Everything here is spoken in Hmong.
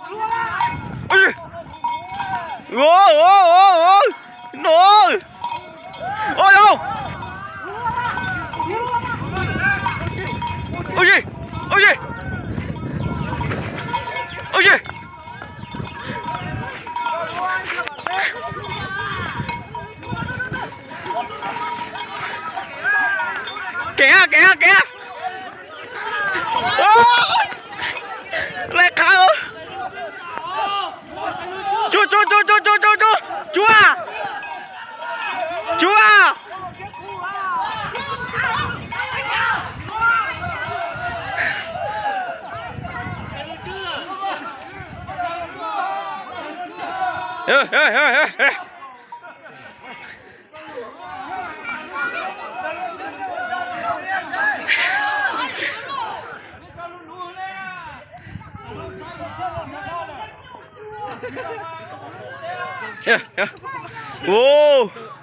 Ua, ua, ua, ua. No. Ua, ua. Ua, ua. Ua. Kev, kev, kev. Lai qhav. Tsuag, tsuag, tsuag, tsuag, tsuag, tsuag, tsuag. Tsuag. Ua.